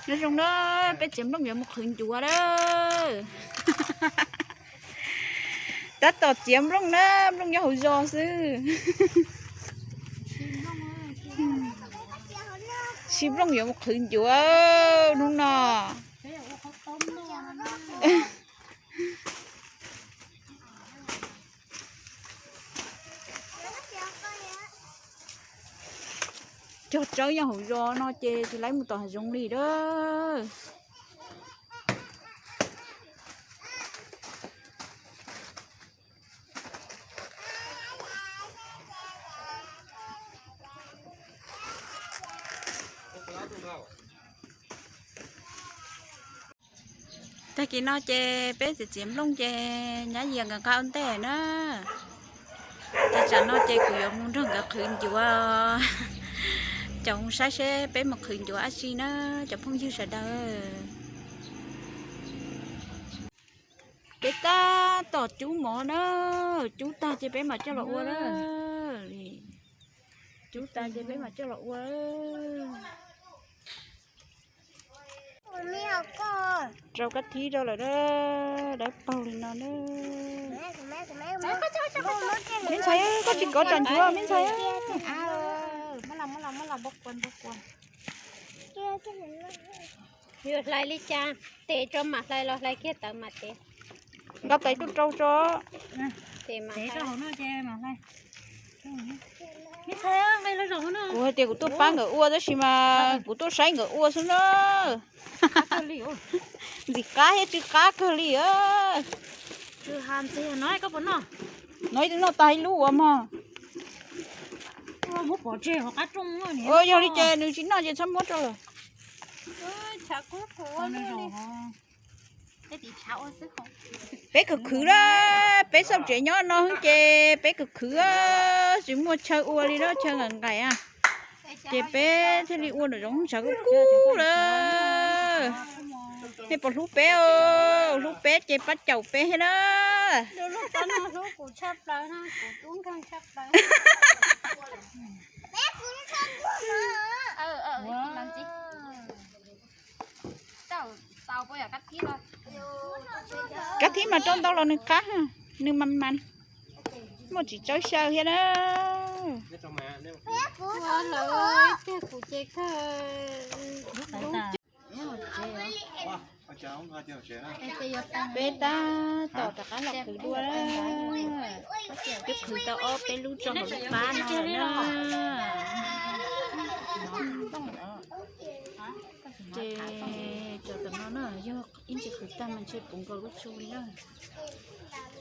Nyob zoo na, peb txiav nplooj yuav mus qhwv ncuav lawm. Tab tom txiav nplooj na, nplooj nyob hauv zos xwb. Sib nplooj yuav mus qhwv ncuav hnub no. Cog tsawb nyob hauv zos no ces tsis laib mus tom hav zoov li lawm. Tag kis no ces peb txiav txiav nplooj ces nyab yias nkawd nqa ua ntej na. Ces tsam no ces kuv yuav mus nrog nkawd qhwv ncuav. Cov mus saib seb peb mus qhwv ncuav dab tsi na, cov phooj ywg sawv daws. Peb tab tom cub mov na, cub tag ces peb mam coj los ua na. Cub tag ces peb mam coj los ua. Rau kab thib rau lawm na, dawb paug li no na. Me ntxhais, koj tsis kov tsam ncuav me ntxhais. Yuav hlais li cas? Tes tso mam hlais los hlais kiag tawv mam tes? Nqa tes tuaj rau tso. Kuv hais tias kuv tuaj pab nkawd ua tab sis mas kuv tuaj saib nkawd ua xwb na. Ntxim qab thiab tsw qab kawg li. No noj tag ib lub uas mog. Yog li ces nws tsis noj ces txhob muab rau lawm. Peb khwv khwv na, peb xauj tsev nyob no ces peb khwv khwv, tsis muaj chaw ua li na, chaw nqaim nqaim a. Ces peb thiaj li ua nram zoov ntshav kub kub lawm. Nej puas hlub peb? Hlub peb ces pab caum peb thiab na. Kab thib mas rau ntau los nws qab, nws mas mas, muaj tsis tsawb xyaw thiab na. Peb tab tom rov qab los khwv dua. Twb khwv tau ob peb lub rau hauv lub qab no lawm na. Ces cov tam no na yog ib ntsis khwv tag mas ntshe puv nkaus lub tsu li na.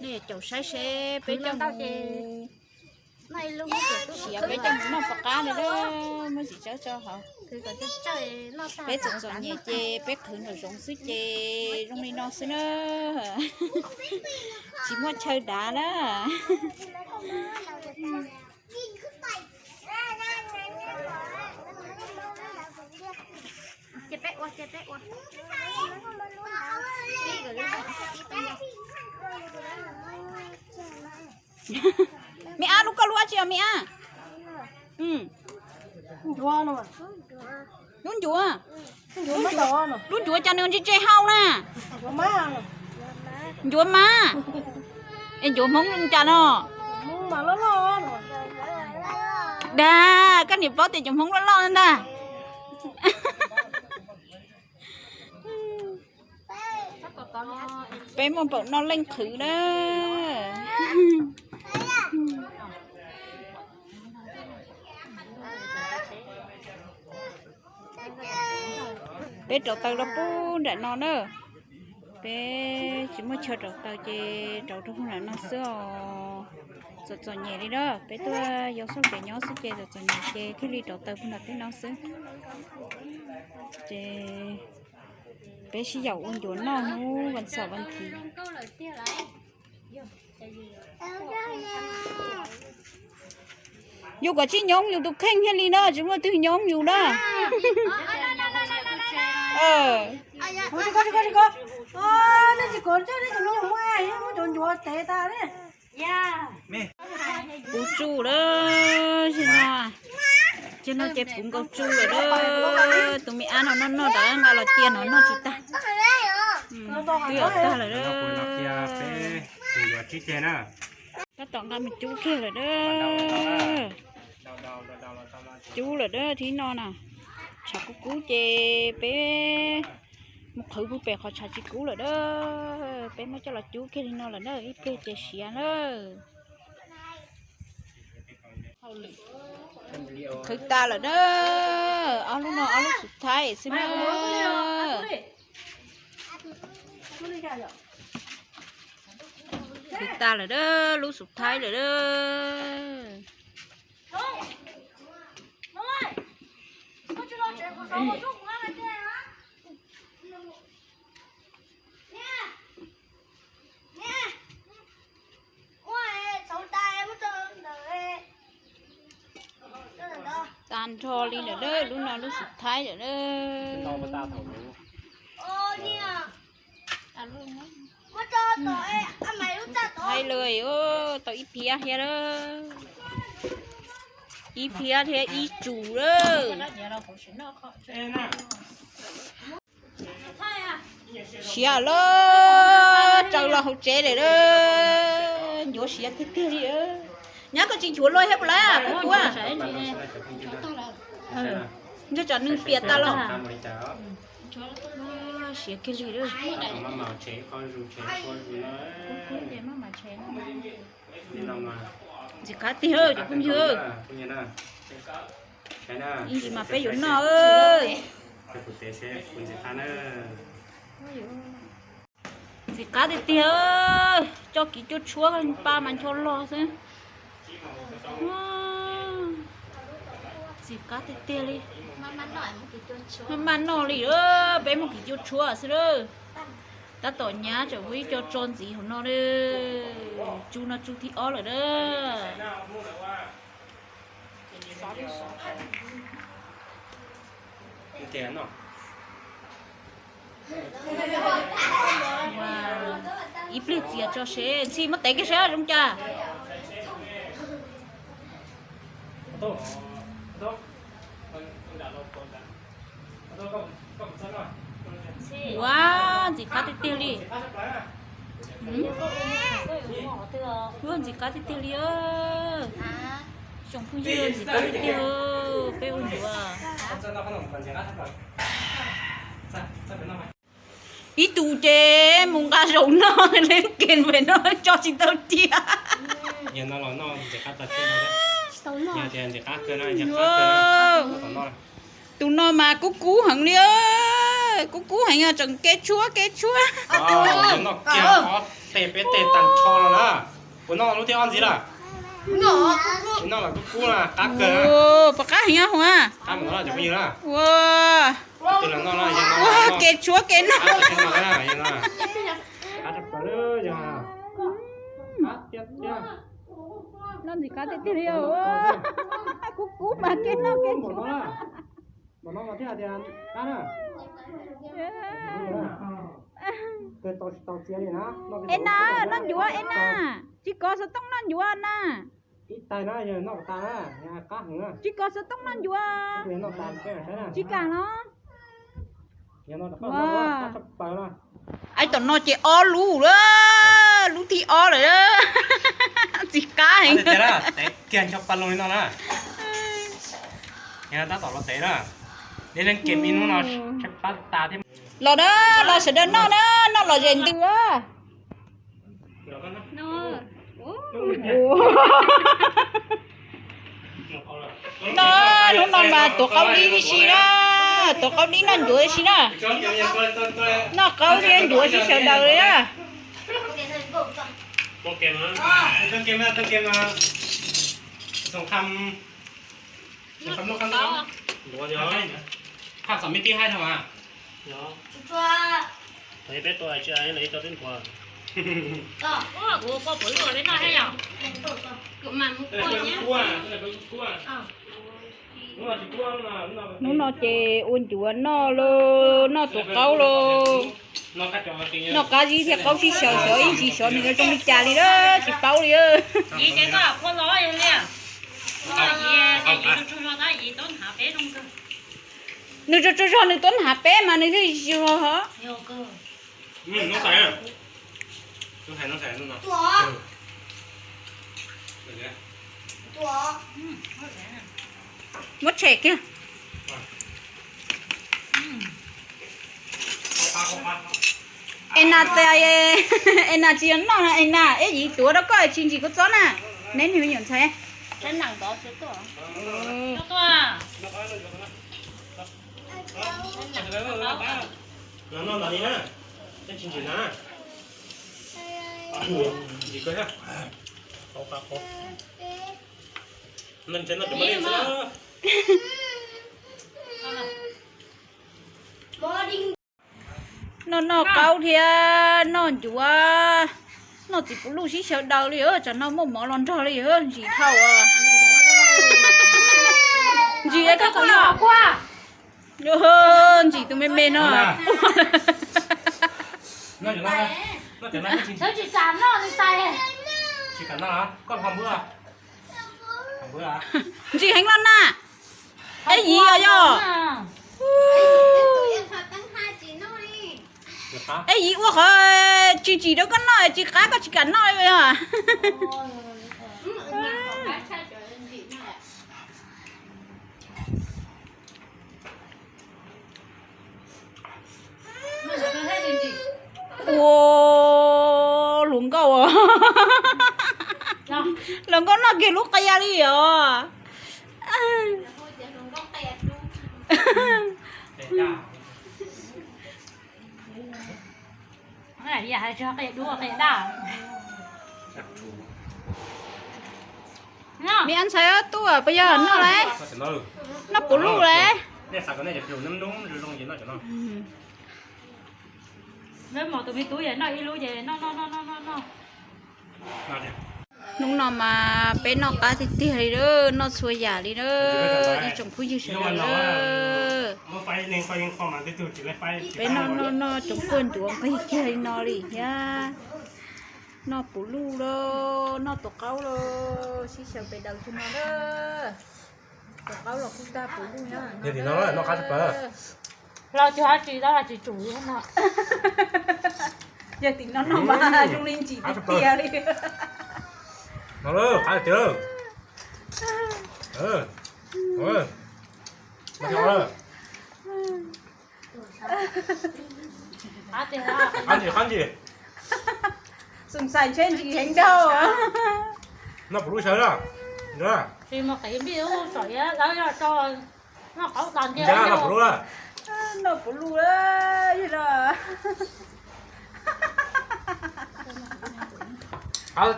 Nej caum saib seb peb coj mus siav, peb coj mus noj puas qab li na, muaj tsis tsawb tso hauv. Peb txom txom nyem ces peb qhwv nraum zoov xwb ces zoo li no xwb na. Tsis muaj chaw dav na. Me ab, lub koj lub dab tsi os me ab? Lub ncuav, lub ncuav cas nws ntse ntse hau na. Ncuav mab. Es ncuav Hmoob cas no? Dag, koj niam paub tias ncuav Hmoob loj loj ntag. Peb muaj npaum no leej qhwv na. Peb rauv taws rau pub nram no na. Peb tsis muaj chaw rauv taws ces rauv rau pub nram no xwb os. Txom txom nyem li na, peb tuaj yau xauj tsev nyob xwb ces txom txom nyem ces thiaj li rauv taws pub nram tej no xwb. Ces peb sib yaum ua ncuav noj hnub vas xaum vas thiv. Yus kom tsis nyob yus tus kheej thiaj li na, tsis muaj twg nyob yus na. Puv tsuj lawm, tsis no ces puv nkaus tsuj lawm. Tus me ab no noj noj rov nqa los cia no noj tsis tag. Twb yom tag lawm. Tab tom nqa mus cub kiag lawm a. Cub lawm a, thib no na. Tshav kub kub ces peb mus qhwv pem qhov tshav tsis kub lawm a. Peb muab coj los cub kiag li no lawm na, ib pliag ces siav na. Qhwv tas lawm na. Ob lub no ob lub xub thaib xwb na. Qhwv tas lawm a, lub xub thaib lawm a. Tag nrho li lawm a, lub no lub xub thaib lawm a. Thaib lawm, tau ib phiab thiab a. Ib phiab thiab ib tsum a. Siav lawm, raws los hauv tsev lawm a. Ncuav siav tiag tiag li. Nyab koj tsis nchuav luaj thiab puas lawm kuv kuv? Nco tsam nws piam tas los. Siav kiag li. Ntxim qab tiag cov phooj ywg. Ib ntsis mas peb yuav noj. Ntxim qab tiag tiag, coj kiv cuaj tshuab pa mas ncho log xwb. Ntxim qab tiag tiag li. Maj maj noj li, peb muaj kiv cuaj tshuab xwb lawm. Tab tom nyab tseem muaj ib co tso ntxiv hauv no. Tsu no tsu thib ob lawm a. Ib pliag txias tso seb, Ntxhi muab tev kiag seb zoo cas. Ua, ntxim qab tiag tiag li. Ua, ntxim qab tiag tiag li. Tsoom phooj ywg, ntxim qab tiag tiag, peb ua ncuav. Ib tug ces mus nqa zaum noj, leej kev pem no tso tsis tau cia. Tus no mas kub kub heev li, kub kub heev, tseem kev tshuab kev tshuab. Peb tej tag nrho no na. Puas noj lub thib ob ntxiv lawm? Noj los kub kub na, qab kawg. Puas qab heev huv? Ua, kev tshuab kev noj. Noj ntxim qab tiag tiag li. Kub kub mas kev noj kev tshuab. Ena, noj ncuav Ena, tsis kov xov tooj noj ncuav na. Tsis kov xov tooj noj ncuav. Tsis kam los. Aib, tom no ces ob lub lawm, lub thib ob lawm. Ntxim qab heev. Los na, los sawv daws noj na, noj los zem ntws a. Noj, hnub no mas tuav qaub dib tib si na, tuav qaub dib noj ncuav tib si na. Noj qaub thiab ncuav tib si sawv daws li na. Hnub no ces ua ncuav noj lauj, noj tuav qaub lauj. Noj qab zib thiab qaub sib xyaw xyov ib ntsis xyov nws yuav zoo li cas li lawm tsis paub li. Nws tsaug tsaug zog nws tuaj hnav peb mas nws thiaj tsaug zog. Muab tshem kiag. Es nas tas, es nas tsis yog noj na, es nas eb yim tuav rau koj tsis ntsim kua txob na. Neb niag me nyuam ntxhais. Noj noj qaub thiab noj ncuav, noj txiv puv luj sib xyaw daws li, tsam no muaj mov los nrog li, ntsim dhau. Ntsim, koj ua, ntsim tus me me no. Ntsim heev los na. Eb yim os yog. Eb yim ua qhov tsis ntsim rau koj noj tsis qab koj tsis kam noj li os. Ua hluas nkauj, hluas nkauj noj kiag lub qia li os. Me ntxhais ob tug puas yog noj lawm? Noj puv luj lawm. Hnub no mas peb noj qab tiag tiag li, noj txhua yam li na, ib tsoom phooj ywg sawv daws. Peb noj noj noj tsoom kuaj ncuav nqig kiag li no li thiab. Noj puv luj los noj tus qaub los sib xyaw pes daws tug no na. Tus qaub los kuj tag puv luj nyob. Los tsis hais tsis tau tsis tsum no. Yog tim no no mas zoo li ntsim tiag tiag li. Xum xais ntshe ntsim heev dhau. Noj puv luj sawv na. Tsis mus qiv npij ub saum iav lawv yog tso noj qaub tas ntiag. Noj puv luj yog.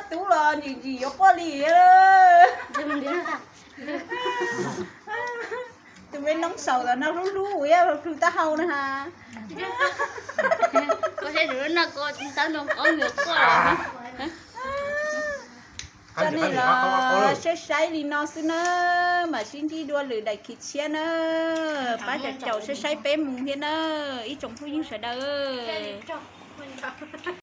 Tub los ntsim ntsim yuav quaj li. Tus me noob xaus tas no hlub hlub ua ib plhu taub hau na has. Tso nej los saib saib li no xwb na, mam sib ntsib dua lwm daim khiv tshiab na. Pab caum caum saib saib peb mus thiab na, ib tsoom phooj ywg sawv daws.